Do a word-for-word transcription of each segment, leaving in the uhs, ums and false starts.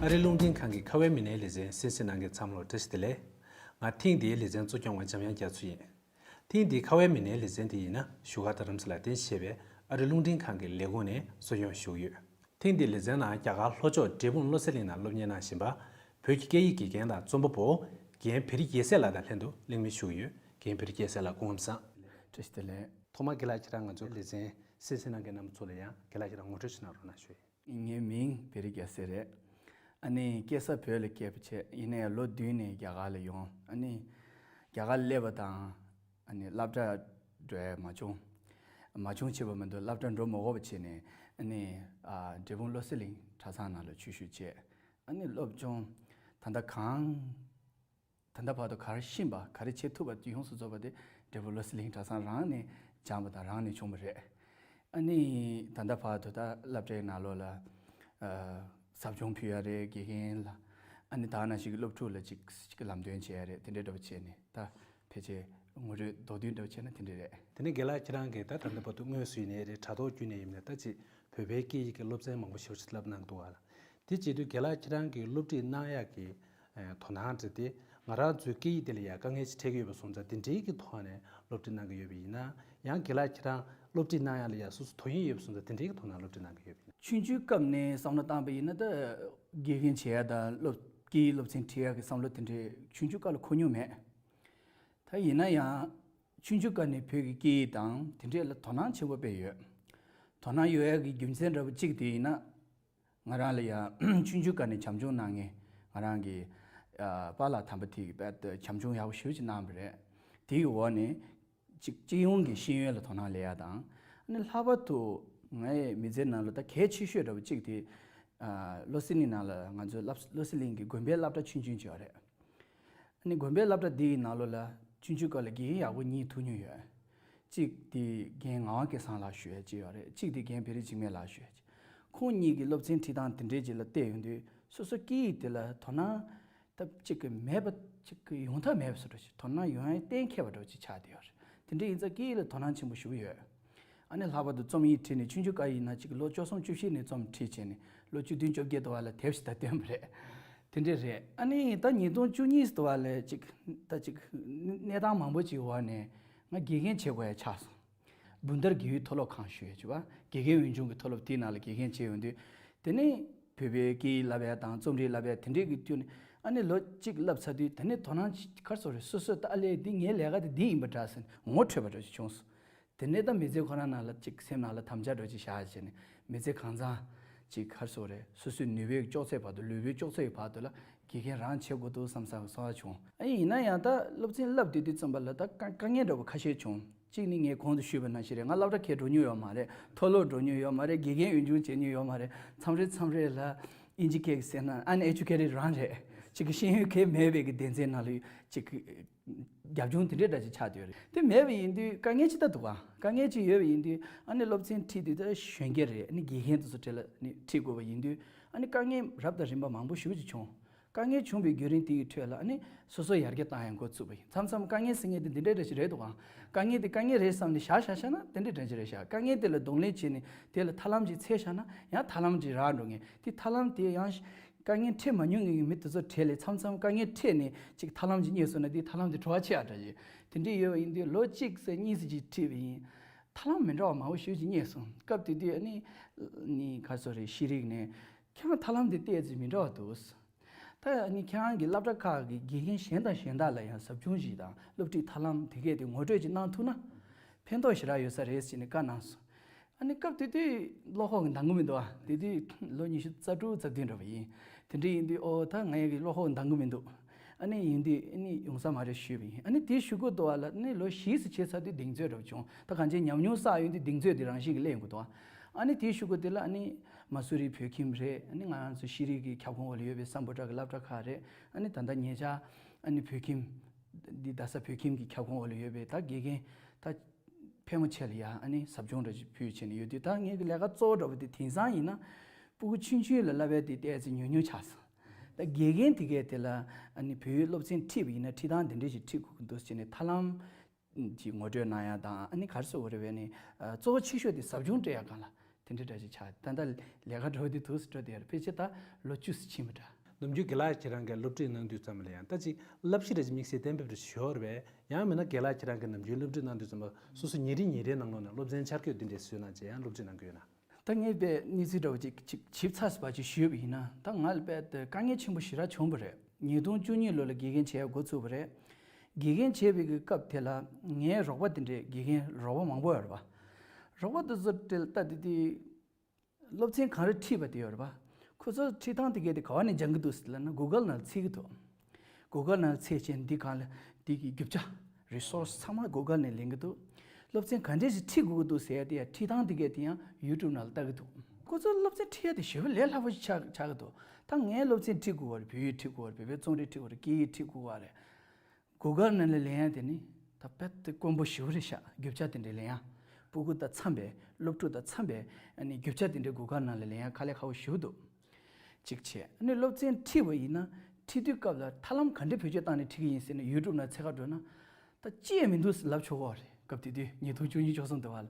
ཨ་རི་རླུང་འཕྲིན་ཁང་གི་ཁ་བའི་མི་སྣའི་ལེ་ཚན་གསན་གཟིགས་གནང་མཁན་ཚང་མ་ལ་བཀྲ་ཤིས་བདེ་ལེགས། ང་ཐེངས་འདིའི་ལེ་ཚན་གཙོ་སྐྱོང་བ་འཇམ་དབྱངས་རྒྱ་མཚོ་ཡིན། ཐེངས་འདིའི་ཁ་བའི་མི་སྣའི་ལེ་ཚན་དེ་ཡིན་ན་བཞུགས་སྒར་རྡ་རམ་ས་ལ་རྟེན་གཞི་བྱས་པའི་ཨ་རི་རླུང་འཕྲིན་ཁང་གི་ལས་ཁུངས་ནས་གཙོ་སྐྱོང་ཞུ་གི་ཡོད། ཐེངས་འདིའི་ལེ་ཚན་ནང་རྒྱ་གར་ལྷོ་ཕྱོགས་འབྲས་སྤུངས་བློ་གསལ་གླིང་ནང་སློབ་གཉེར་གནང་བཞིན་པ། བོད་ཀྱི་སྐད་ཡིག་དགེ་རྒན་དང་རྩོམ་པ་པོ། རྒན་བེ་རི་རྒྱལ་མཚན་ལགས་དང་ལྷན་དུ་གླེང་མོལ་ཞུ་གི་ཡོད། རྒན་བེ་རི་རྒྱལ་མཚན་ལགས་སྐུ་ཁམས་བཟང་། བཀྲ་ཤིས་བདེ་ལེགས། ཐོག་མར་རྒན་ལགས་ཁྱེད་རང་ང་ཚོའི་ལེ་ཚན་གསན་གཟིགས་གནང་མཁན་རྣམ་པ་ཚོ་ལ་ཡང་རྒན་ལགས་ཁྱེད་རང་ངོ་སྤྲོད་ཅིག་གནང་རོགས་གནང་ཞུ་ཡིན། ངའི་མིང་བེ་རི་རྒྱལ་མཚན་རེད། ཨ་ནི་སྐྱེས་ས་བོད་ལ་སྐྱེས་པ་བྱས། ཡིན་ནའི་ལོ་བདུན་ནས་རྒྱ་གར་ལ་ཡོང་། ཨ་ནི་རྒྱ་གར་སླེབས་པ་དང་། ཨ་ནི་སློབ་གྲྭ་འགྲོ་ཡ་མ་བྱུང་། མ་བྱུང་བྱས་པ་མ་གཏོགས་སློབ་གྲྭ་འགྲོ་མ་དགོས་པ་བྱས་ནས། ཨ་ནི་ཨ་འབྲས་སྤུངས་བློ་གསལ་གླིང་གྲྭ་ཚང་ནང་ལ་ཆོས་ཞུགས་བྱས། ཨ་ནི་སློབ་སྦྱོང་ད་ལྟ་གང་། ད་ལྟ་བར་དུ་ག་རེ་ཤེས་པ་ག་རེ་བྱེད་ཐུབ་པ་ཡོངས་སུ་རྫོགས་པ་དེ་འབྲས་སྤུངས་བློ་གསལ་གླིང་གྲྭ་ཚང་རང་ནས་སྦྱངས་པ་དང་རང་ནས་བྱུང་བ་རེད། ཨ་ནི་ད་ལྟ་བར་དུ་ད་སློབ་གྲྭའི་ནང་ལོགས་ལ་ཨ་ཟབ་སྦྱོང་ཕུལ་ཡ་རེད། དགེ་རྒན་ལ། ཨ་ནི་ད་ནང་བཞིན་གྱི་སློབ་ཕྲུག་ལ་ཅིག་ཅིག་ལམ་སྟོན་བྱེད་ཡ་རེད། དེ་འདྲའི་འདྲ་པོ་བྱས་ནས་ད་ཕལ་ཆེར་ངོ་སྤྲོད་མདོར་བསྡུས་འདྲ་པོ་བྱས་ན་དེ་འདྲ་རེད། དེ་ནས་རྒན་ལགས་ཁྱེད་རང་གིས་ད་ད་ལྟ་བར་དུ་དངོས་སུ་ཡིན་ནའི་རེད། དྲ་ཐོག་བརྒྱུད་ནས་ཡིན་ནའི་ད་ཅིག་བོད་པའི་སྐད་ཡིག་གི་སློབ་ཚན་མང་པོ་ཞེ་པོ་ཅིག་བསླབ་གནང་འདུག་ག་ལ། དེ་བྱེད་དུས་རྒན་ལགས་ཁྱེད་རང་གིས་སློབ་ཁྲིད་གནང་ཡག་གི་ཨ་དོ་སྣང་བྱས་ཏེ། ང་རང་ཚོའི་སྐད་ཡིག་དེ་ལ་ཡང་དཀའ་ངལ་ཅིག་འཕྲད་ཀྱི་ཡོད་པ་སོང་ཙང་། དེ་འདྲའི་གི་ཐོག་ནས་སློབ་ཁྲིད་གནང་གི་ཡོད་པ་ཡིན་ན། ཡང་རྒན་ལགས་ཁྱེད་རང་སློབ་ཁྲིད་གནང་ཡག་ལ་ཡང་སོ་སོ་དོ་དབྱིངས་ཡོད་པ་སོང་ཙང་། དེ་འདྲའི་གི་ཐོག་ནས་སློབ་ཁྲིད་གནང་གི་ཡོད་པ་ཡིན་ན། ཆུང་ཆུང་སྐབས་ནས་བསམ་བློ་བཏང་པ་ཡིན་ན། ད་དགེ་རྒན་བྱེད་ཡག་དང་སློབ་སྐད་ཡིག་སློབ་ཚན་ཁྲིད་ཡག་གི་བསམ་བློ་དེ་འདྲའི་ཆུང་ཆུང་སྐབས་ལ་འཁོར་མྱོང་མེད། ད་ཡིན་ན་ཡང་ཆུང་ཆུང་སྐབས་ནས་བོད་ཀྱི་སྐད་ཡིག་དང་དེ་འདྲས་ལ་དོ་སྣང་ཆེན་པོ་དཔེ་ཡོད། དོ་སྣང་ཡོད་ཡག་གི་རྒྱུ་མཚན་འདྲ་པོ་གཅིག་དེ་ཡིན་ན། ང་རང་ལ་ཡང་ཆུང་ཆུང་སྐབས་ནས་བྱམས་སྐྱོང་གནང་མཁན་ང་རང་གི་ཨ་པཱ་ལགས་དམ་པ་དེ་གིས་རྦད་དེ་བྱམས་སྐྱོང་ཡག་པོ་ཞེ་པོ་ཅིག་གནང་བ་རེད། དེའི་འོག་ནས་ཅིག་སྤྱི་ཡོངས་ཀྱི་ཤེས་ཡོན་ལ་དོ་སྣང་སླེབས་ཡག་དང་། ཨ་ནི་ལྷག་པར་དུ་ངའི་མི་ཚེའི་ནང་ལ་ད་གལ་ཆེ་ཤོས་འདྲ་པོ་གཅིག་དེ། ཨ་བློ་གསལ་གླིང་ནང་ལ་ང་ཚོའི་སློབ་བློ་གསལ་གླིང་གི་དགོན་པའི་སློབ་གྲྭ་ཆུང་ཆུང་ཅིག་ཡོད་རེད། ཨ་ནི་དགོན་པའི་སློབ་གྲྭ་འདིའི་ནང་ལོགས་ལ་ཆུང་ཆུང་སྐབས་ལ་དགེ་རྒན་ཡག་པོ་གཉིས་ཐུག་མྱོང་ཡོད། གཅིག་དེ་རྒན་ངག་དབང་སྐལ་བཟང་ལགས་ཞུ་ཡ་གཅིག་ཡོད་རེད། གཅིག་དེ་རྒན་བེ་རི་འཇིགས་མེད་ལགས་ཞུ་ཡ་གཅིག་ཁོང་གཉིས་ཀྱི་སློབ་ཚན་ཁྲིད་སྟངས་དེ་འདྲའི་ཅིག་ལ་བལྟས་ཡོང་དུས། སོ་སོ་སྐད་ཡིག་དེ་ལ་དོ་སྣང་ད་གཅིག་གི་མེད་པ་གཅིག་གི་ཡོང་ཐབས་མེད་པ་བཟོ་འདྲ་ཞིག་དོ་སྣང་ཡོང་ཡ་གཏན་འཁེལ་བ་འདྲ་ཅིག་ཆགས་བསྡད་ཡོད་རེད། དེ་འདྲ་ཡིན་ཙང་སྐད་ཡིག་ལ་དོ་སྣང་ཆེན་པོ་ཞེ་པོ་ཡོད། ཨ་ནི་ལྷག་པར་དུ་རྩོམ་ཡིག་བྲིས་ནས། ཆུང་ཆུང་སྐབས་ཡིན་ན་གཅིག་ལོ་བཅུ་གསུམ་བཅུ་བཞི་ནས་རྩོམ་བྲིས་བྱས་ནས་ལོ་བཅུ་བདུན་བཅོ་བརྒྱད་དུ་བ་ལ་དེབ་ཞིག་ད་བཏོན་པ་རེད། དེ་འདྲ་རེད། ཨ་ནི་ད་ཉིས་སྟོང་བཅུ་གཉིས་དུ་བ་ལ་གཅིག་ད་གཅིག་གནས་སྟངས་མང་པོ་ཅིག་འོག་ནས་ང་དགེ་རྒན་བྱེད་དགོས་ཡ་ཆགས་སོང་། སྦུན་ཐར་དགེ་འོས་མཐོ་སློབ་ཁང་ཞུ་ཡ་བྱས་པ། དགེ་རྒན་འོས་སྦྱོང་གི་མཐོ་སློབ་དེའི་ནང་ལ་དགེ་རྒན་བྱས་ཡོང་དུས། དེ་ནས་བོད་པའི་སྐད་ཡིག་བསླབ་ཡ་དང་རྩོམ་རིག་བསླབ་ཡ་དེ་འདྲས་ཀྱི་བསྟུན་ནས། ཨ་ནི་ལོ་གཅིག་བསླབ་ཚར་དུས་དེ་ནས་དོ་སྣང་ག་རེ་ཟེར་རེད། སོ་སོས་ད་ཨ་ལས་འདི་ངའི་ལས་ཀ་དེ་འདི་ཡིན་པ་འདྲ་ཟེར་ནས་ངོ་འཕྲོད་པ་འདྲ་ཞིག་བྱུང་སོང་། དེ་ནས་ད་མི་ཚེ་ཁོ་རང་ནང་ལ་ཅིག་སེམས་ནང་ལ་དམ་བཅའ་འདྲ་ཅིག་བཞག་བྱས་ནས། མི་ཚེ་གང་ཚང་ཅིག་ག་རེ་ཟེར་རེད། སོ་སོའི་ནུས་པའི་ལྕོགས་ཚད་བར་དུ། ལུས་པོའི་ལྕོགས་ཚད་ཀྱི་བར་དུ་ལ་དགེ་རྒན་རང་བྱེད་དགོས་འདུག་བསམ་བསམ་བསམ་བསམ་བྱུང་། ཨ་ཡིན་ན་ཡང་ད་སློབ་ཚན་བསླབ་བསྡད་དུས་ཙམ་པ་ལ་ད་དཀའ་དཀའ་ངལ་འདྲ་པོ་ཁ་ཤས་བྱུང་། གཅིག་ནི་ངས་གོང་དུ་ཞུས་པ་ནང་བཞིན་རེད། ང་སློབ་གྲྭ་ཁས་འགྲོ་མྱོང་ཡོད་མ་རེད། མཐོ་སློབ་འགྲོ་མྱོང་ཡོད་མ་རེད། དགེ་རྒན་འོས་སྦྱོང་བྱེད་མྱོང་ཡོད་མ་རེད། མཚམས་རེ་མཚམས་རེ་ལ་ཨིན་ཇི་སྐད་ཀྱིས་ཟེར་ན་uneducated རང་རེད། གཅིག་གི་ཤེས་ཡོན་གང་ཡང་མེད་པའི་གི་སྡེ་ཚན་ནང་ལ་གཅིག་གི་རྒྱབ་ལྗོངས་དེ་འདྲའི་འདྲ་ཅིག་ཆགས་བསྡད་ཡོད་རེད། དེ་མེད་པ་ཡིན་དུས་དཀའ་ངལ་ཅིག་ད་འདུག་ག་དཀའ་ངལ་ཅིག་ཡོད་པ་ཡིན་དུས། ཨ་ནི་སློབ་ཚན་ཁྲིད་དུས་ད་གཞོན་སྐྱེས་རེད། ཨ་ནི་དགེ་རྒན་དེ་ཚོ་གྲས་ལ་ནི་ཁྲིད་དགོས་པ་ཡིན་དུས། ཨ་ནི་དཀའ་ངལ་རབ་དང་རིམ་པ་མང་པོ་ཞེ་པོ་ཅིག་བྱུང་། དཀའ་ངལ་བྱུང་བའི་བརྒྱུད་རིམ་དེ་ཡི་ཁྲོད་ལ། ཨ་ནི་སོ་སོ་ཡར་རྒྱས་བཏང་ཡ་འགོ་བཙུགས་པ་ཡིན། མཚམས་མཚམས་དཀའ་ངལ་ཟེར་མཁན་དེ་འདི་འདྲའི་འདྲ་ཞིག་རེད་འདུག་ག་དཀའ་ངལ་དེ་དཀའ་ངལ་རེད་བསམ་ནས་བཞག་བཞག་བཞག་ན་དེ་འདྲའི་འདྲ་ཞིག་རེད་བཞག་དཀའ་ངལ་དེ་ལ་གདོང་ལེན་བྱས་ནས་དེ་ལ་ཐབས་ལམ་ཅིག་འཚོལ་བཞག་ན་ཡང་ཐབས་ལམ་ཅིག་རག་འགྲོ་མཁན། དེ་ཐབས་ལམ་དེ་ཡང་དཀའ་ངལ་འཕྲད་མ་མྱོང་མཁན་གྱི་མི་དེ་ཚོ་གྲས་ལ་མཚམས་མཚམས་དཀའ་ངལ་འཕྲད་ནས་ཅིག་ཐབས་ལམ་ཅིག་རྙེད་སོང་ན། དེ་ཐབས་ལམ་དེ་བྲོ་བ་ཆེ་བ་འདྲ་ཞིག་དེ་འདྲའི་ཡོད་པ་ཡིན་དུས། ལོ་གཅིག་ཙམ་གཉིས་ཙམ་ཅིག་ཁྲིད་པ་ཡིན། ཐབས་ལམ་མི་འདྲ་བ་མང་པོ་ཞེ་པོ་ཅིག་རྙེད་སོང་། སྐབས་དེ་དུས་ཨ་ནི་ནི་ག་རེ་ཟེར་རེད། ཤེས་རིག་ནས་ཁྱེད་རང་ཐབས་ལམ་དེ་བལྟས་ཚེ་མི་འདྲ་བ་འདུག་ད་ཨ་ནི་ཁྱེད་རང་གི་སློབ་གྲྭ་ཁག་གི་དགེ་རྒན་གཞན་དང་གཞན་དག་ལ་ཡང་ཟབ་སྦྱོང་ཞིག་དང་སློབ་ཁྲིད་ཐབས་ལམ་དེ་གས་དེ་ངོ་སྤྲོད་ཅིག་གནང་ཐུབ་ན་ཕན་ཐོགས་ཞེ་དྲག་ཡོད་ས་རེད་ཟེར་ནས་བཀའ་གནང་སོང་། ཨ་ནི་སྐབས་དེ་དུས་བློ་ཁོག་གི་འདང་གི་མི་འདུག་ཨ་དེ་དུས་ལོ་ཉི་ཤུ་རྩ་དྲུག་རྩ་བདུན་འདྲ་པོ་ཡིན། དེ་འདྲ་ཡིན་དུས་ཨོ་ད་ངའི་གི་བློ་ཁོག་གི་འདང་གི་མི་འདུག་ཨ་ནི་ཡིན་དུས་ཨ་ནི་ཡོང་ས་མ་རེད་ཞུས་པ་ཡིན། ཨ་ནི་དེའི་གཞུག་གུ་དུ་བ་ལ་ཨ་ནི་ལོ་བཞི་ཙམ་བྱས་ཚར་དུས་གདེང་ཚོད་འདྲ་པོ་བྱུང་། ད་གང་ཅི་ཉམས་མྱོང་བསགས་ཡོང་དུས་གདེང་ཚོད་དེ་རང་བཞིན་གྱིས་སླེབས་ཡོང་གི་འདུག་ཨ་ནི་དེའི་གཞུག་གུ་དེ་ལ་ཨ་ནི་མ་སུ་རི་བོད་ཁྱིམ་རེད། ཨ་ནི་ང་རང་ཚོ་ཤེས་རིག་གི་ཁྱབ་ཁོངས་འོག་ལ་ཡོད་པའི་སམ་བྷོ་ཊ་གི་སློབ་གྲྭ་ཁག་རེད། ཨ་ནི་ད་ལྟ་ཉེ་ཆར་ཨ་ནི་བོད་ཁྱིམ་འདི་རྡ་ས་བོད་ཁྱིམ་གྱི་ཁྱབ་ཁོངས་འོག་ལ་ཡོད་པའི་ད་དགེ་རྒན་ད་ཕལ་མོ་ཆེ་ལ་ཡང་ཨ་ནི་ཟབ་སྦྱོང་འདྲ་ཅིག་ཕུལ་བྱས་ནས་ཡོད་དུས། ད་ངའི་གི་ལས་ཀ་གཙོ་བོ་འདྲ་པོ་དེ་དེང་སང་ཡིན་ན་སྤུ་གུ་ཆུང་ཆུང་ལ་བསླབ་པའི་དེ་ཏོག་ཙམ་ཉུང་ཉུང་ཆགས་སོང་། ད་དགེ་རྒན་དེ་གས་དེ་ལ་ཨ་ནི་བོད་ཡིག་སློབ་ཚན་ཁྲིད་པ་ཡིན་ན་ཁྲིད་སྟངས་དེ་འདྲ་ཞིག་ཁྲིད་དགོས་ཀྱི་འདུག་ཟེར་ནས་ཐབས་ལམ་ཅིག་ངོ་སྤྲོད་གནང་ཡ་དང་། ཨ་ནི་ག་རེ་ཟེར་དགོས་རེད་པས་ནི། ཨ་གཙོ་བོ་ཆེ་ཤོས་དེ་ཟབ་སྦྱོང་སྤྲད་ཡ་སྒང་ལ་དེ་འདྲ་འདྲ་ཞིག་ཆགས། ད་ལྟ་ལས་ཀ་འདྲ་པོ་དེ་འདུག་སེ་འགྲོ་བསྡད་ཡོད་རེད། ཕལ་ཆེར་ད་ལོ་བཅུ་ཙམ་ཕྱིན་པ་འདྲ། ནམ་རྒྱུན་དགེ་ལགས་ཁྱེད་རང་གིས་སློབ་ཁྲིད་གནང་དུས་ཙམ་ལ་ཡང་ད་ཅིག་བསླབ་གཞི་རེ་ཅིག་དམིགས་བསལ་གཏན་འབེབས་རེ་ཞུ་བ་རེད་པས། ཡང་མིན་ན་དགེ་ལགས་ཁྱེད་རང་གིས་ནམ་རྒྱུན་སློབ་ཁྲིད་གནང་དུས་ཙམ་ལ་སོ་སོ་ཉིན་རེ་ཉིན་རེའི་ནང་ལོགས་ནས་སློབ་ཚན་འཆར་འགོད་འདི་འདྲས་བཟོས་གནང་བྱས་ཡང་སློབ་ཁྲིད་གནང་གི་ཡོད་ན། ད་ངས་དཔེ་གནས་ཚུལ་འདྲ་བོ་ཅིག་ཅིག་ཞིབ་ཚགས་པ་ཅིག་ཞུས་པ་ཡིན་ན། ད་ང་ལ་དཔེ་དེ་དཀའ་ངལ་ཆེན་པོ་ཞེ་དྲག་བྱུང་བ་རེད། ཉིས་སྟོང་བཅུ་གཉིས་ལོ་ལ་དགེ་རྒན་བྱས་འགོ་ཚུགས་པ་རེད། དགེ་རྒན་བྱས་པའི་གི་སྐབས་དེ་ལ་ངའི་རོགས་པ་དེ་འདྲས་དགེ་རྒན་རོགས་པ་མང་པོ་ཡོད་རེད་པ། རོགས་པ་དེ་ཚོ་དེ་ལ་ལྟ་དེ་དེ་སློབ་ཚན་གང་རེ་ཁྲིད་པ་དེ་ཡོད་རེད་པ། ཁོ་ཚོ་ཁྲིད་སྟངས་དེ་གས་དེ་ག་བ་ནས་སྦྱང་གི་འདུག་ཟེར་ལབ་ན་Google་ནང་ལ་འཚོལ་གི་འདུག Google་ནང་ལ་འཚོལ་བྱས་འདི་གང་ལ་འདི་གི་རྒྱུ་ཆ་resource་ཚང་མ་Google་ནས་ལེན་གི་འདུག་སློབ་ཚན་ག་འདྲས་ཞིག་ཁྲིད་དགོས་ཀྱི་འདུག་ཟེར་ཡ་དེ་ཡང་ཁྲིད་སྟངས་དེ་གས་དེ་ཡང་YouTube་ནང་ལ་ལྟ་གི་འདུག་ཁོ་ཚོ་སློབ་ཚན་ཁྲིད་ཡ་དེ་ཞེ་པོ་ལས་སླ་པོ་ཞིག་ཆགས་ཆགས་གི་འདུག་ད་ངས་སློབ་ཚན་ཁྲིད་དགོས་པ་རེད། བོད་ཡིག་ཁྲིད་དགོས་པ་རེད། བོད་པའི་རྩོམ་རིག་ཁྲིད་དགོས་པ་རེད། སྐད་ཡིག་ཁྲིད་དགོས་པ་རེད། Google་ནང་ལ་ལེན་ཡ་དེ་ནི་ད་དཔེ་དེ་དཀོན་པོ་ཞེ་པོ་རེད་ཤག་རྒྱུ་ཆ་དེ་འདྲའི་ལེན་ཡ། སྤུ་གུ་དང་འཚམས་པའི་སློབ་ཕྲུག་དང་འཚམས་པའི་ཨ་ནི་རྒྱུ་ཆ་དེ་འདྲའི་Google་ནང་ལ་ལེན་ཡ་དཀའ་ལས་ཁག་པོ་ཞེ་པོ་འདུག་གཅིག་བྱས། ཨ་ནི་སློབ་ཚན་ཁྲིད་པ་ཡིན་ན་ཁྲིད་དུས་སྐབས་ལ་ཐབས་ལམ་ག་འདྲ་བེད་སྤྱོད་བཏང་ནས་ཁྲིད་ཀྱི་ཡིན་ཟེར་ནས་YouTube་ནང་འཚོལ་ག་འགྲོ་ན། ད་ཅི་ཡང་མི་འདུག་ཟེར་ལབ་ཆོག་གི་རེད། སྐབས་དེ་དུས་ཉིས་སྟོང་བཅུ་གཉིས་བཅུ་གསུམ་དུ་བ་ལ་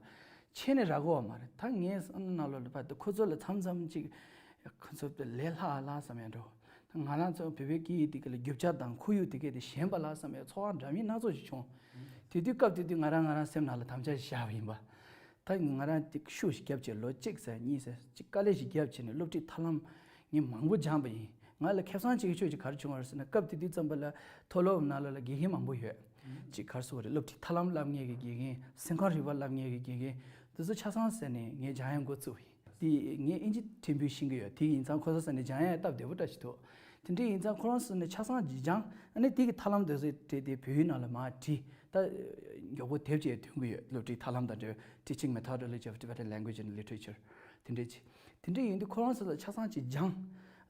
ཆད་ནས་རག་གི་ཡོད་མ་རེད། ད་ངས་བསམ་ནང་ལོགས་ལ་ཕར་དུ་ཁོ་ཚོ་ལ་མཚམས་མཚམས་ཅིག་ཁོ་ཚོ་དཔེ་ལས་སླ་སླ་བསམ་ཡ་འགྲོ། ད་ང་རང་ཚོ་བོད་པའི་སྐད་ཡིག་དེ་ག་ལ་རྒྱུ་ཆ་དང་ཁོར་ཡུག་དེ་ག་དེ་ཞན་པ་ལ་བསམ་ཡ་ཚོར་བ་འདྲ་མིན་སྣ་ཚོགས་ཤིག་བྱུང་། དེ་དུས་སྐབས་དེ་དུས་ང་རང་ང་རང་སེམས་ནང་ལ་དམ་བཅའ་ཞིག་བཞག་པ་ཡིན་པ། ད་ང་རང་དེ་ཤུགས་ཤིག་བརྒྱབ་བྱས་ལོ་གཅིག་ཙམ་གཉིས་ཙམ་ཅིག་དཀའ་ལས་ཤིག་བརྒྱབ་བྱས་ནས་སློབ་ཁྲིད་ཐབས་ལམ་ངས་མང་པོ་སྦྱངས་པ་ཡིན། ང་ལ་ཁེ་བཟང་ཆེ་གི་ཆོས་ཅིག་ག་རེ་བྱུང་བ་རེད་ཟེར་ན། སྐབས་དེ་དུས་ཙམ་པ་ལ་མཐོ་སློབ་ནང་ལོགས་ལ་དགེ་རྒན་མང་པོ་ཡོད། ཅིག་ག་རེ་ཟེར་དགོས་རེད། སློབ་ཁྲིད་ཐབས་ལམ་བསླབ་མཁན་གྱི་དགེ་རྒན། སེམས་ཁམས་རིག་པ་བསླབ་མཁན་གྱི་དགེ་རྒན། འདི་ཚོ་ཆ་ཚང་ཟེར་ནས་ངས་སྦྱང་ཡ་འགོ་བཙུགས་པ་ཡིན། དེ་ངས་ཨིན་ཇི་ཕྲན་བུ་ཤེས་ཀྱི་ཡོད། དེ་ཡིན་ཙང་ཁོ་ཚོ་ཟེར་ནས་སྦྱང་ཡ་སྟབས་བདེ་པོ་འདྲ་ཞིག་འདུག་དེ་འདྲ་ཡིན་ཙང་ཁོ་རང་ཚོ་ནས་ཆ་ཚང་ཅིག་སྦྱངས། ཨ་ནི་དེ་གི་ཐབས་ལམ་དེ་ཚོ་སྤྲད་དེ་བོད་ཡིག་ནང་ལ་མར་བྲིས། ད་མགྱོགས་པོ་དེབ་ཅིག་ཐོན་གྱི་ཡོད། སློབ་ཁྲིད་ཐབས་ལམ་དང་འབྲེལ་བའི་Teaching Methodology of Tibetan Language and Literature། དེ་འདྲས་ཅིག་དེ་འདྲས་ཡིན་དུས་ཁོ་རང་ཚོ་ལ་ཆ་ཚང་ཅིག་སྦྱངས།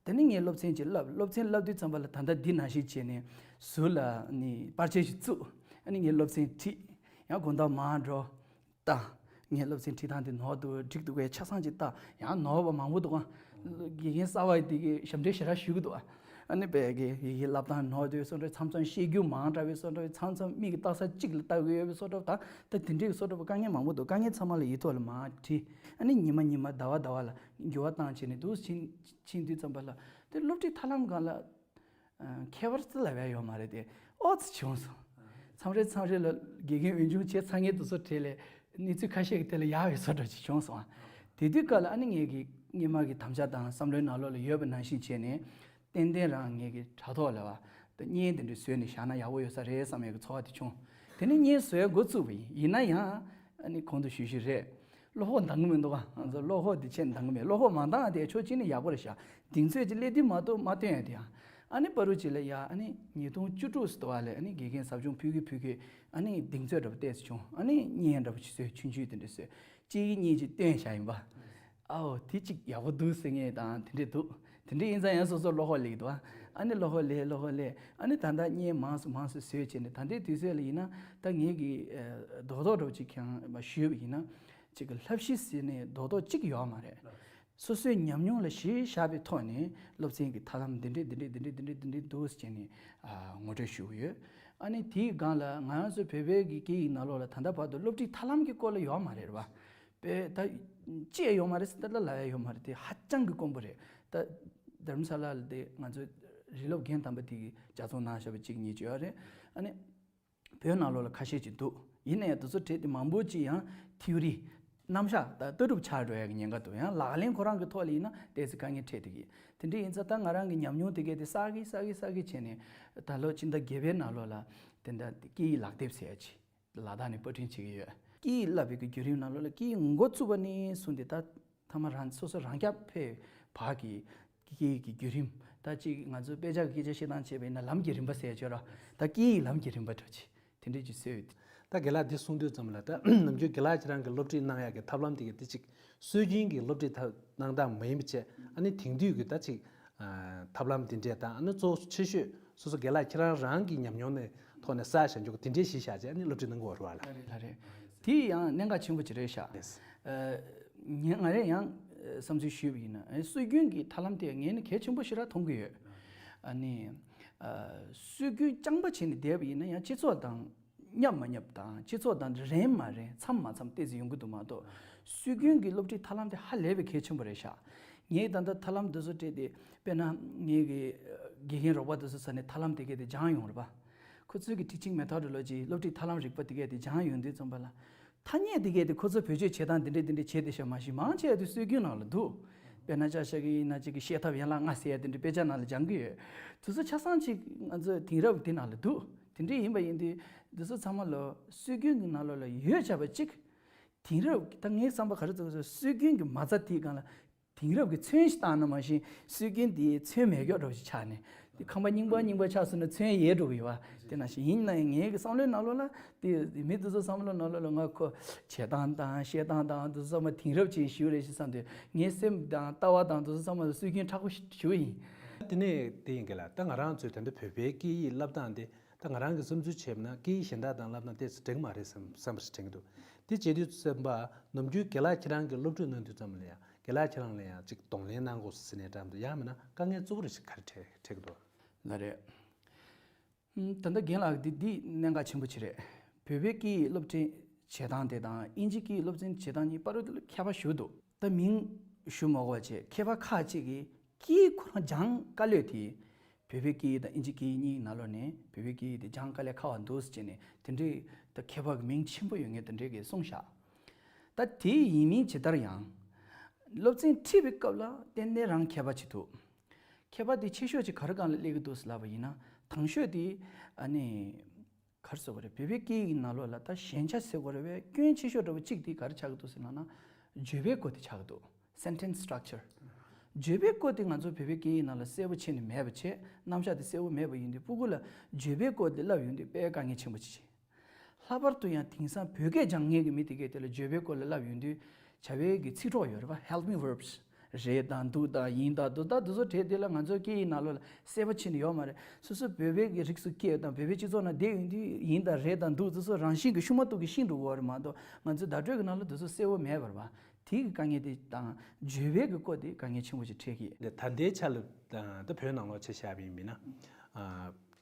དེ་ནས་ངས་སློབ་ཚན་ཅིག་བསླབས། སློབ་ཚན་བསླབ་དུས་ཙམ་པ་ལ་ད་ལྟ་འདི་ནང་བཞིན་བྱས་ནས་ཟུར་ལ་ནི་པར་ཆས་ཤིག་བཙུགས། ཨ་ནི་ངས་སློབ་ཚན་ཁྲིད། ཡང་དགོང་དག་མར་འགྲོ། ད་ངས་སློབ་ཚན་ཁྲིད་སྟངས་དེ་ནོར་འདུག་འགྲིག་འདུག་གས་ཆ་ཚང་ཅིག་ལྟ། ཡང་ནོར་བ་མང་པོ་འདུག་ག་དགེ་རྒན་གསར་པ་དེ་གིས་ཞབས་འདྲེན་ཞེ་དྲག་ཞུ་གི་འདུག་ཨ་ནི་དཔེ་དགེ་རྒན་བསླབ་སྟངས་ནོར་འདུག་བཟོ་འདྲ། མཚམས་མཚམས་བཤད་རྒྱུ་མང་དྲགས་པའི་བཟོ་འདྲ། མཚམས་མཚམས་མིག་གིས་ལྟ་ས་གཅིག་ལ་ལྟ་གི་ཡོད་པའི་བཟོ་འདྲ་དང་། ད་དེ་འདྲའི་བཟོ་འདྲ་པོ་དཀའ་ངལ་མང་པོ་འདུག་དཀའ་ངལ་ཚང་མ་ལ་ཡིག་ཐོག་ལ་མར་བྲིས། ཨ་ནི་ཉི་མ་ཉི་མ་ཟླ་བ་ཟླ་བ་ལ་འགྱུར་བ་བཏང་བྱས་ནས་འདུག་ཕྱིན་ཕྱིན་དུས་ཙམ་པ་ལ་དེ་སློབ་ཁྲིད་ཐབས་ལམ་སྒང་ལ་ཨ་ཁྱད་པར་ཅི་ལབ་ཡ་ཡོད་མ་རེད་དེ། ཨོ་ཙི་བྱུང་སོང་། མཚམས་རེ་མཚམས་རེ་ལ་དགེ་རྒན་འོས་སྦྱོང་བྱས་ཚར་མཁན་དེ་ཚོ་གྲས་ལས་གནས་ཚུལ་ཁ་ཤས་ཀྱི་ཐད་ལ་ཡག་པའི་བཟོ་འདྲ་ཅིག་བྱུང་སོང་ཨ། དེ་དུས་སྐབས་ལ་ཨ་ནི་ངེད་ཀྱི་སྔོན་མ་གི་དམ་བཅའ་དང་བསམ་བློའི་ནང་ལོགས་ལ་ཡོད་པ་ནང་བཞིན་བྱས་ནས་ཏན་ཏན་རང་ངེད་ཀྱི་དྲ་ཐོག་ལ་བ་དང་བརྙན་དེ་འདྲ་བཟོས་ནས་བཞག་ན་ཡག་པོ་ཡོད་ས་རེད་བསམ་ཡག་གི་ཚོར་བ་དེ་བྱུང་། དེ་ནས་བརྙན་བཟོ་ཡ་འགོ་བཙུགས་པ་ཡིན། ཡིན་ན་ཡང་ཨ་ནི་གོང་དུ་ཞུས་ཞུས་རེད། བློ་ཁོག་འདང་གི་མི་འདུག་ག་ང་ཚོ་བློ་ཁོག་དེ་ཆེ་འདང་གི་མེད། བློ་ཁོག་མ་འདང་ཡ་དེ་ཕྱོགས་གཅིག་ནས་ཡག་པོ་རེད་ཤག་གདེང་ཚོད་ཅིག་སླེབས་དུས་མ་གཏོགས་མ་སྟོན་ཡ་དེ་ཡང་། ཨ་ནི་བར་དུ་ཅིག་ལ་ཡ་ཨ་ནི་ཉིས་སྟོང་བཅུ་དྲུག་ཙམ་དུ་བ་ལས་ཨ་ནི་དགེ་རྒན་ཟབ་སྦྱོང་ཕུལ་གི་ཕུལ་གི་ཨ་ནི་གདེང་ཚོད་འདྲ་པོ་ཏོག་ཙམ་བྱུང་། ཨ་ནི་བརྙན་འདྲ་པོ་ཅིག་བཟོས། ཆུང་ཆུང་དེ་འདྲ་བཟོས། གཅིག་གཉིས་ཅིག་སྟོན་བཞག་ཡིན་པ། ཨའོ་དེ་གཅིག་ཡག་པོ་འདུག་ཟེར་མཁན་དང་དེ་འདྲས་འདུག་དེ་འདྲས་ཡིན་ཙང་ཡང་སོ་སོར་བློ་ཁོག་སླེབས་ཀྱི་འདུག་ཨ་ནི་བློ་ཁོག་སླེབས། བློ་ཁོག་སླེབས། ཨ་ནི་ད་ལྟ་བརྙན་མང་སུ་མང་སུ་བཟོས་བྱས་ནས་ད་ལྟའི་དུས་ཚོད་ལ་ཡིན་ན་ད་ངེད་ཀྱི་ཨ་རྡོག་རྡོག་འདྲ་པོ་ཅིག་ཀྱང་མ་ཞུས་པ་ཡིན་ན་ཅིག་གི་བསླབ་གཞི་ཟེར་ནས་རྡོག་རྡོག་གཅིག་ཡོད་མ་རེད། སོ་སོའི་ཉམས་མྱོང་ལ་གཞི་བཞག་པའི་ཐོག་ནས་སློབ་ཚན་གྱི་ཐབས་ལམ་འདི་འདྲས་འདི་འདྲས་འདི་འདྲས་འདི་འདྲས་འདི་འདྲས་འདུག་ཟེར་ནས་ཨ་ངོ་སྤྲོད་ཞུ་གི་ཡོད། ཨ་ནི་དེའི་སྒང་ལ་ང་རང་ཚོ་བོད་པའི་གི་སྐད་ཡིག་ནང་ལོགས་ལ་ད་ལྟ་བར་དུ་སློབ་ཁྲིད་ཐབས་ལམ་གྱི་སྐོར་ལ་ཡོད་མ་རེད་པ། དཔེ་ད་ཅི་ཡང་ཡོད་མ་རེད་ཟེར་ད་ལ་ལབ་ཡ་ཡོད་མ་རེད་དེ། ཧ་ཅང་གི་དཀོན་པོ་རེད། ད་རྡ་རམ་ས་ལ་ལ་དེ་ང་ཚོའི་རིགས་སློབ་རྒན་དམ་པ་དེ་གིས་ལྗགས་རྩོམ་གནང་བཞག་པ་གཅིག་གཉིས་ཅིག་ཡོད་རེད། ཨ་ནི་བོད་ནང་ལོགས་ལ་ཁ་ཤས་ཅིག་འདུག་ཡིན་ནའི་དེ་ཚོ་གྲས་དེ་མང་པོ་ཅིག་ཡང་ཐིའོ་རི་རྣམ་གཞག་ད་ལྟ་གྲུབ་ཆགས་འགྲོ་ཡ་གི་ཉེན་ཁ་འདུག་ཡང་ལག་ལེན་ཁོ་རང་གི་ཐོག་ལ་ཡིན་ན་ཏོག་ཙམ་དཀའ་ངལ་འཕྲད་བསྡད་ཀྱི། དེ་འདྲ་ཡིན་ཙང་ད་ང་རང་གི་ཉམས་མྱོང་དེ་གས་དེ་གསར་བསྐྲུན་གསར་བསྐྲུན་གསར་བསྐྲུན་བྱས་ནས་ད་ལོ་ཕྱི་ཟླ་བརྒྱད་པའི་ནང་ལོགས་ལ་དེ་འདྲ་སྐད་ཡིག་ལག་དེབ་ཟེར་ཡ་ཅིག་ལ་དྭགས་ནས་པར་སྐྲུན་བྱེད་ཀྱི་ཡོད། སྐད་ཡིག་བསླབ་པའི་གི་བརྒྱུད་རིམ་ནང་ལོགས་ལ་སྐད་ཡིག་འགོ་བཙུགས་པ་ནས་བཟུང་སྟེ་ད་ཐ་མ་རང་སོ་སོ་རང་རྐྱ་འཕེར་བར་གྱི་སྐད་ཡིག་གི་བརྒྱུད་རིམ། ད་ཅིག་ང་ཚོ་དཔེ་ཆ་གི་སྐད་ཆ་བཤད་སྟངས་བྱས་པ་ཡིན་ན་ལམ་གྱི་རིམ་པ་ཟེར་ཡ་ཅིག་ཡོད་ར། ད་སྐད་ཡིག་ལམ་གྱི་རིམ་པ་འདྲ་ཅིག་དེ་འདྲས་ཅིག་བཟོས་ཡོད། ད་རྒན་ལགས་འདི་གསུང་དུས་ཙམ་ལ་ད་ནམ་རྒྱུན་རྒན་ལགས་ཁྱེད་རང་གི་སློབ་ཁྲིད་གནང་ཡག་གི་ཐབས་ལམ་དེ་གི་དེ་ཅིག་སྲོལ་རྒྱུན་གྱི་སློབ་ཁྲིད་ཐབས་གནང་སྟངས་མ་ཡིན་པ་བྱས། ཨ་ནི་དེང་དུས་ཀྱི་ད་ཅིག་ཨ་ཐབས་ལམ་དེ་འདྲས་དང་། ཨ་ནི་གཙོ་བོ་ཆེ་ཤོས་སོ་སོ་རྒན་ལགས་ཁྱེད་རང་རང་གི་ཉམས་མྱོང་ནས་ཐོག་ནས་བསགས་བཞག་རྒྱུ་དེ་འདྲས་གཞི་བཞག་བྱས་ཨ་ནི་སློབ་ཁྲིད་གནང་གི་ཡོད་རེད་པ། ལགས་རེད། ལགས་རེད། དེ་ཡང་གནད་འགག་ཆེན་པོ་ཅིག་རེད་ཤག་ཨ་ངས་ང་རས་ཡང་ཨ་བསམ་ཚུལ་ཞུས་པ་ཡིན་ན། ཨ་སྲོལ་རྒྱུན་གྱི་ཐབས་ལམ་དེ་ངས་ནི་གལ་ཆེན་པོ་ཞེ་དྲག་མཐོང་གི་ཡོད། ཨ་ནི་ཨ་སྲོལ་རྒྱུན་རྐྱང་པ་བྱས་ནས་བསྡད་པ་ཡིན་ན་ཡང་སྤྱི་ཚོགས་དང་མཉམ་མ་མཉམ་དང་སྤྱི་ཚོགས་དང་རན་མ་རན་འཚམ་མ་འཚམ་ཏོག་ཙམ་ཡོང་གི་འདུག་མ་གཏོགས། སྲོལ་རྒྱུན་གྱི་སློབ་ཁྲིད་ཐབས་ལམ་དེ་ཧ་ལས་པའི་གལ་ཆེན་པོ་རེད་ཤག་ངས་ད་ལྟ་ཐབས་ལམ་འདི་ཚོ་སྤྲད་དེ། དཔེར་ན་ངའི་གི་དགེ་རྒན་རོགས་པ་འདི་ཚོ་ས་ནས་ཐབས་ལམ་དེ་གས་དེ་སྦྱངས་ཡོང་རེད་པ། ཁོ་ཚོས་གི་teaching methodology སློབ་ཁྲིད་ཐབས་ལམ་རིག་པ་དེ་གས་དེ་སྦྱངས་ཡོང་དུས་ཙམ་པ་ལ། ཐ་སྙད་དེ་གས་དེ་ཁོ་ཚོ་བེད་སྤྱོད་བྱེད་སྟངས་དེ་འདྲས་དེ་འདྲས་བྱེད་དེ་ཤ་མ་ཤི་མང་ཆེ་བ་དེ་སྲོལ་རྒྱུན་ནང་ལ་འདུག་དཔེར་ན་ཅག་ཤ་གི་ཡིན་ན་ཅིག་གི་བཤད་ཐབས་ཡན་ལག་ལྔ་ཟེར་ཡ་དེ་འདྲས་དཔེ་ཆ་ནང་ལ་སྦྱང་གི་ཡོད། དེ་ཚོ་ཆ་ཚང་ཅིག་ང་ཚོ་དེང་རབས་དེ་ནང་ལ་འདུག་དེ་འདྲས་ཡིན་པ་ཡིན་དུས་དེ་ཚོ་ཚང་མ་ལ་སྲོལ་རྒྱུན་གྱི་ནང་ལོགས་ལ་ཡོད་བྱ་བ་ཅིག་དེང་རབས་ད་ངའི་བསམ་པ་ག་རེ་ཚོ་སྲོལ་རྒྱུན་གྱི་མ་རྩ་དེའི་སྒང་ལ་དེང་རབས་ཀྱི་ཚོན་ཞིག་བཏང་ན་མ་གཞི་སྲོལ་རྒྱུན་དེའི་ཚོན་མེད་མཁན་འདྲ་བོ་ཞིག་ཆགས་ནས། དེ་ཁང་པ་རྙིང་པ་རྙིང་པ་ཆགས་སོང་ན་ཚོན་ཡལ་འགྲོ་གི་ཡོད་པ། དེ་ནང་བཞིན་ཡིན་ན་ཡང་ངའི་གི་བསམ་བློའི་ནང་ལོགས་ལ་དེ་མི་དེ་ཚོ་བསམ་བློ་ནང་ལོགས་ལ་ང་ཁོ་བྱེད་སྟངས་དང་བཤད་སྟངས་དང་དེ་ཚོ་ཚང་མ་དེང་རབས་ཅན་ཞིག་རེད་ཞེས་བསམ་དུས་ངའི་སེམས་དང་ལྟ་བ་དང་དེ་ཚོ་ཚང་མ་ལ་སྲོལ་རྒྱུན་མཁྲེགས་པོ་ཞིག་ཡིན། དེ་ནས་དེ་ཡིན་གི་ལ། ད་ང་རང་ཚོའི་ད་ལྟ་བོད་པའི་སྐད་ཡིག་བསླབ་སྟངས་དེ། ད་ང་རང་གིས་བསམ་ཚུལ་བྱས་པ་ན་སྐད་ཡིག་གཞན་དག་དང་བསླབ་ན་ཏོག་ཙམ་འགྲིག་གི་མ་རེད་བསམ་བསམ་པ་ཞིག་དྲན་གྱི་འདུག་དེ་བྱེད་དུས་ཙམ་པ་ནམ་རྒྱུན་རྒན་ལགས་ཁྱེད་རང་གིས་སློབ་ཁྲིད་གནང་དུས་ཙམ་ལ་ཡང་རྒན་ལགས་ཁྱེད་རང་ལ་ཡང་ཅིག་གདོང་ལེན་གནང་དགོས་ཟེར་ནས་འདྲ་མི་འདུག་ཡང་མིན་ན་དཀའ་ངལ་གཙོ་བོ་རེ་ཞིག་ག་རེ་འཕྲད་འཕྲད་ཀྱི་འདུག་ལགས་རེད། ད་ལྟ་རྒན་ལགས་འདི་འདི་གནད་འགག་ཆེན་པོ་ཅིག་རེད། བོད་པའི་སྐད་ཡིག་སློབ་ཁྲིད་བྱེད་སྟངས་དེ་དང་དབྱིན་ཇི་སྐད་ཡིག་སློབ་ཚན་བྱེད་སྟངས་གཉིས་བར་དུ་ཁྱད་པར་ཞེ་པོ་འདུག་ད་མིང་ཞུ་མ་དགོས་པ་བྱས་མཁས་པ་ཁག་ཅིག་གིས་སྐད་ཡིག་ཁོ་རང་སྦྱང་དཀའ་ལས་དེ། བོད་པའི་སྐད་ཡིག་དང་དབྱིན་ཇི་སྐད་ཡིག་གཉིས་ནང་ལོགས་ནས་བོད་པའི་སྐད་ཡིག་དེ་སྦྱང་དཀའ་ལས་ཁག་པ་འདུག་ཟེར་བྱས་ནས་དེ་འདྲའི་ད་མཁས་པ་གི་མིང་ཆེན་པོ་ཡོད་མཁན་དེ་འདྲའི་གིས་གསུངས་བཞག་ད་དེ་ཡིན་མིན་ཇི་ལྟར་ཡང་། སློབ་ཚན་ཁྲིད་པའི་སྐབས་ལ་ཏན་ཏན་རང་ཁྱད་པར་ཅིག་འདུག་ཁྱད་པར་དེ་ཆེ་ཤོས་ཅིག་ག་རེ་སྒང་ལ་སླེབས་ཀྱི་འདུག་ཟེར་ལབ་པ་ཡིན་ན། དང་ཤོས་དེ་ཨ་ནི་ག་རེ་ཟེར་དགོས་རེད། བོད་པའི་སྐད་ཡིག་ནང་ལོགས་ལ་ད་ཞན་ཆ་ཟེར་དགོས་རེད་པས། སྐྱོན་ཆེ་ཤོས་འདྲ་བོ་གཅིག་དེ་ག་རེ་ཆགས་ཀྱི་འདུག་ཟེར་ལབ་ན། བརྗོད་པའི་སྐོར་དེ་ཆགས་ཀྱི་འདུག sentence structure། བརྗོད་པའི་སྐོར་དེ་ང་ཚོ་བོད་པའི་སྐད་ཡིག་ནང་ལ་གསལ་པོ་ཕྱེ་ནས་མེད་པ་བྱས། རྣམ་གཞག་དེ་གསལ་པོ་མེད་པ་ཡིན་དུས་སྤུ་གུ་ལ་བརྗོད་པའི་སྐོར་དེ་བསླབ་ཡོང་དུས་དཔེ་དཀའ་ངལ་ཆེན་པོ་ཅིག་བྱེད། ལྷག་པར་དུ་ཡང་དེང་སང་བོད་སྐད་སྦྱང་མཁན་གྱི་མི་དེ་གས་དེ་ལ་བརྗོད་པའི་སྐོར་ལ་བསླབ་ཡོང་དུས་བྱ་བའི་གི་ཚིག་གྲོགས་ཡོད་རེད་པ། helping verbs། རེད་དང་འདུག་དང་ཡིན་དང་འདུག་ད་དེ་ཚོ་བྲིས་དེ་ལ་ང་ཚོའི་སྐད་ཡིག་ནང་ལོགས་ལ་གསལ་པོ་ཕྱེ་ནས་ཡོད་མ་རེད། སོ་སོ་བོད་པའི་གི་རིགས་སུ་སྐྱེས་དང་བོད་པའི་སྤྱི་ཚོགས་ནང་བསྡད་ཡོང་དུས་ཡིན་དང་རེད་དང་འདུག་དེ་ཚོ་རང་བཞིན་གྱི་ཤུགས་མ་གཏོགས་ཀྱི་ཤེས་འགྲོ་གི་རེད་མ་གཏོགས་ང་ཚོའི་བརྡ་སྤྲོད་ཀྱི་ནང་ལ་དེ་ཚོ་གསལ་པོ་མེད་པ་རེད་པ། དེ་གི་དཀའ་ངལ་དེ་དང་བརྗོད་པའི་གི་སྐོར་དེ་དཀའ་ངལ་ཆེན་པོ་ཞིག་འཕྲད་ཀྱི། ད་ལྟའི་ཆ་ལ་ད་བོད་ནང་ལོགས་ཆ་བཞག་པ་ཡིན་མིན་ན།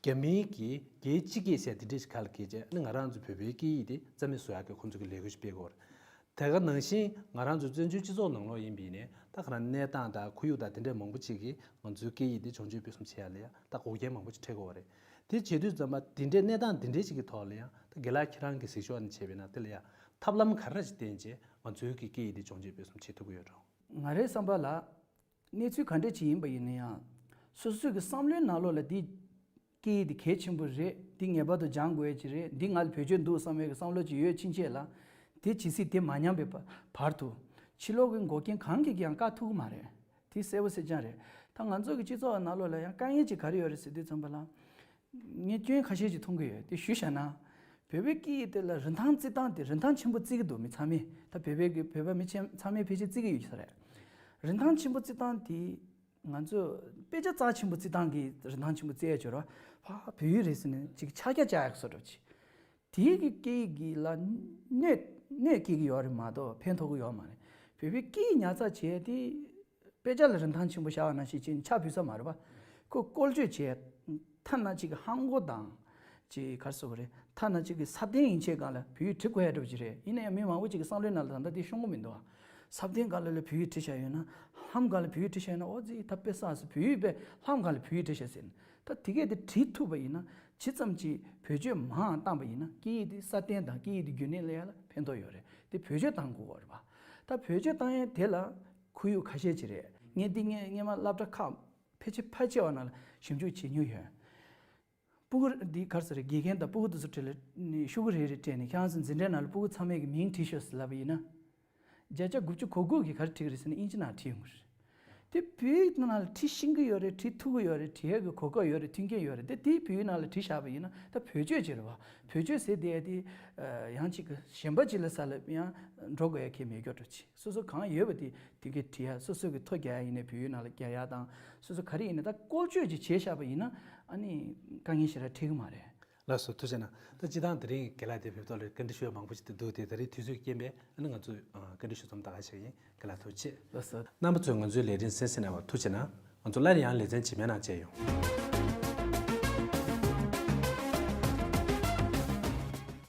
རྒྱ་མིའི་གི་རྒྱལ་སྤྱི་སྐད་ཟེར་དེ་འདྲས་ཁ་ལ་སྐད་ཆ་ནི་ང་རང་ཚོ་བོད་པའི་སྐད་ཡིག་དེ་རྩ་མེད་བཟོ་ཡག་གི་ཁོང་ཚོ་གི་ལས་འགུལ་ཞིག་སྤེལ་གི་ཡོད་རེད། དེ་ག་ནང་བཞིན་ང་རང་ཚོ་བཙན་བྱོལ་སྤྱི་ཚོགས་ནང་ལོགས་ཡིན་པ་ཡིན་ནའི་ད་ག་རང་གནས་སྟངས་དང་ཁོར་ཡུག་དང་དེ་འདྲས་མང་པོ་ཅིག་གིས་ང་ཚོའི་སྐད་ཡིག་དེ་བྱུང་ཆུད་སྤེལ་གསུམ་བྱེད་ཡ་ལ་ཡ་ད་འགོག་རྐྱེན་མང་པོ་ཅིག་འཕྲད་ཀྱི་ཡོད་རེད། དེ་བྱེད་དུས་ཙམ་པ་དེ་འདྲས་གནས་སྟངས་དེ་འདྲས་ཅིག་གི་ཐོག་ལ་ཡང་ད་རྒན་ལགས་ཁྱེད་རང་གི་གཟིགས་ཕྱོགས་ནས་བྱས་པ་ཡིན་ན་དེ་ལ་ཡ་ཐབས་ལམ་ག་རེ་ཅིག་བསྟེན་བྱས་ང་ཚོའི་གི་སྐད་ཡིག་དེ་བྱུང་ཆུད་སྤེལ་གསུམ་བྱེད་ཐུབ་ཀྱི་ཡོད་རུང་། ང་རའི་བསམ་པ་ལ། གནས་ཚུལ་ག་འདྲ་ཅིག་ཡིན་པ་ཡིན་ན་ཡང་། སོ་སོའི་གི་བསམ་བློའི་ནང་ལོགས་ལ་འདི་སྐད་ཡིག་འདི་གལ་ཆེན་པོ་རེད། འདི་ངེས་པར་དུ་སྦྱང་དགོས་ཡ་ཅིག་རེད། འདི་ང་ལ་བེད་སྤྱོད་འདུག་བསམ་པའི་གི་བསམ་བློ་ཅིག་ཡོད་ཕྱིན་ཆད་ལ། དེ་ཇི་སྲིད་དེ་མ་ཉམས་པའི་བ་བར་དུ། ཕྱི་ལོགས་གི་འགོག་རྐྱེན་གང་གིས་ཀྱང་བཀག་ཐུབ་ཀྱི་མ་རེད། དེ་གསལ་པོ་གསལ་རྐྱང་རེད། ད་ང་ཚོ་གི་སྤྱི་ཚོགས་ནང་ལོགས་ལ་ཡང་དཀའ་ངལ་ཅིག་ག་རེ་ཡོད་རེད་ཟེར་དུས་ཙམ་པ་ལ། ངས་སྐྱོན་ཁ་ཤས་ཅིག་མཐོང་གི་ཡོད། དེ་ཞུས་བཞག་ན། བོད་པའི་སྐད་ཡིག་དེ་ལ་རིན་ཐང་བརྩི་སྟངས་དེ་རིན་ཐང་ཆེན་པོ་བརྩི་གི་འདུག་མི་ཚང་མས། ད་བོད་པའི་གི་བོད་པ་མི་ཆེན་ཚང་མས་ཕལ་ཆེར་བརྩི་གི་ཡོད་ས་རེད། རིན་ཐང་ཆེན་པོ་བརྩི་སྟངས་དེ་ང་ཚོས་དཔེ་ཆ་རྩ་ཆེན་པོ་བརྩི་སྟངས་ཀྱི་རིན་ཐང་ཆེན་པོ་བརྩི་ཡ་ཅིག་ཡོད་རེད་བ། ཕ་བོད་ཡིག་རེད་ཟེར་ནས་ཅིག་ཕྱག་རྒྱ་བཅག་ཡག་བཟོ་འདྲ་ཅིག་དེའི་གི་སྐད་ཡིག་གི་ལ་གནོད་གནོད་སྐྱེལ་གི་ཡོད་རེད་མ་གཏོགས་ཕན་ཐོགས་གི་ཡོད་མ་རེད། བོད་པའི་སྐད་ཡིག་ཉར་ཚགས་བྱས་ཏེ་དཔེ་ཆ་ལ་རིན་ཐང་ཆེན་པོ་བཞག་པ་ནང་བཞིན་བྱས་ནས་ཆ་ཕུལ་ས་མ་རེད་པ། ཁོ་བཀོལ་སྤྱོད་བྱས། ཐ་ན་གཅིག་གི་ཧང་གོ་དང་། ཅིག་ག་རེ་ཟེར་དགོས་རེད། ཐ་ན་གཅིག་གི་ས་སྟེང་ཡན་ཆད་སྒང་ལ་བོད་ཡིག་བྲི་དགོས་ཡ་འདྲ་པོ་ཅིག་རེད། ཡིན་ན་ཡང་མི་མང་པོ་ཅིག་གི་བསམ་བློའི་ནང་ལ་ད་ལྟ་དེ་ཤོང་གི་མི་འདུག་ཨ། ས་སྟེང་སྒང་ལ་ལ་བོད་ཡིག་བྲིས་བཞག་ཡོད་ན། ལྷམ་སྒང་ལ་བོད་ཡིག་བྲིས་བཞག་ཡོད་ན། ཨོ་ཙི་ད་དཔེ་བསགས་སོང་། བོད་ཡིག་དཔེ་ལྷམ་སྒང་ལ་བོད་ཡིག་བྲིས་བཞག་ཟེར་ནས། ད་དེ་གས་དེ་བྲིས་ཐུབ་པ་ཡིན་ན། ཇི་ཙམ་གྱིས་བེད་སྤྱོད་མང་བཏང་བ་ཡིན་ན་སྐད་ཡིག་དེ་སྲ་བརྟན་དང་སྐད་ཡིག་དེ་རྒྱུན་གནས་ལ་ཡ་ལ་ཕན་ཐོགས་ཡོད་རེད། དེ་བེད་སྤྱོད་བཏང་དགོས་པ་རེད་པ། ད་བེད་སྤྱོད་བཏང་ཡས་དེ་ལ་ཁོར་ཡུག་ཁ་ཤས་ཅིག་རེད། ངས་འདི་ངས་སྔས་མ་སློབ་གྲྭ་ཁག་ཕལ་ཆེར་ཕལ་ཆེ་བ་ནང་ལ་ཞིབ་འཇུག་བྱེད་མྱོང་ཡོད། སྤུ་གུ་འདི་ག་རེ་ཟེར་རེད། དགེ་རྒན་དང་སྤུ་གུ་དེ་ཚོ་གྲས་ལ་ནི་ཤོག་གུ་རེ་རེ་སྤྲད་ནས་ཁྱེད་རང་ཚོ་འཛིན་གྲྭའི་ནང་ལ་སྤུ་གུ་ཚང་མས་ཀྱི་མིང་བྲིས་ཤོག་ཟེར་ལབ་པ་ཡིན་ན། བརྒྱ་ཆ་དགུ་བཅུ་གོ་དགུ་གིས་ག་རེ་བྲིས་ཀྱི་རེད་ཟེར་ན་དབྱིན་ཇི་ནང་བྲིས་ཡོང་གི་རེད། དེ་བོད་ཡིག་ནང་ལ་བྲིས་ཤེས་ཀྱི་ཡོད་རེད། བྲིས་ཐུབ་ཀྱི་ཡོད་རེད། བྲིས་ཡས་ཀྱི་གོ་སྐབས་ཡོད་རེད། མཐུན་རྐྱེན་ཡོད་རེད། དེ་དེའི་བོད་ཡིག་ནང་ལ་བྲིས་བཞག་པ་ཡིན་ན་ད་བེད་སྤྱོད་བྱེད་རེད་བ། བེད་སྤྱོད་ཟེར་བསྡད་ཡ་དེ་ཡང་གཅིག་གི་གཞན་པ་ཅིག་ལ་ས་ལ་ཡང་འགྲོ་དགོས་ཡ་གལ་མེད་སྐྱོ་འགྲོ་ཆེ། སོ་སོ་གང་ཡོད་པ་དེ་དེ་གས་བྲིས་ཡ། སོ་སོ་གི་ཐོ་རྒྱག་ཡ་ཡིན་ནའི་བོད་ཡིག་ནང་ལ་རྒྱག་ཡ་དང་སོ་སོ་ག་རེ་ཡིན་ནའི་ད་བཀོལ་སྤྱོད་ཅིག་བྱས་བཞག་པ་ཡིན་ན་ཨ་ནི་དཀའ་ངལ་ཞེ་དྲག་འཕྲད་ཀྱི་མ་རེད། ལགས་སོ། ཐུགས་རྗེ་གནང་། ད་སྤྱིར་བཏང་དེ་རིང་གི་རྒན་ལགས་དེ་བོད་ཐོག་ལ་བཀའ་འདྲི་ཞུ་ཡ་མང་པོ་ཞིག་ཏུ་འདུག་སྟེ་ད་རེས་དུས་ཚོད་རྐྱེན་པས་ཨ་ནི་ང་ཚོས་ཨ་བཀའ་འདྲི་ཞུ་མཚམས་ད་ག་བྱེད་ཀྱི་ཡིན། རྒན་ལགས་ཐུགས་རྗེ་ཆེ། ལགས་སོ། རྣམ་པ་ཚོས་ང་ཚོའི་ལས་རིམ་གསན་གཟིགས་གནང་བར་ཐུགས་རྗེ་གནང་། ང་ཚོ་སླར་ཡང་ལེ་ཚན་རྗེས་མའི་ནང་མཇལ་ཡོང་།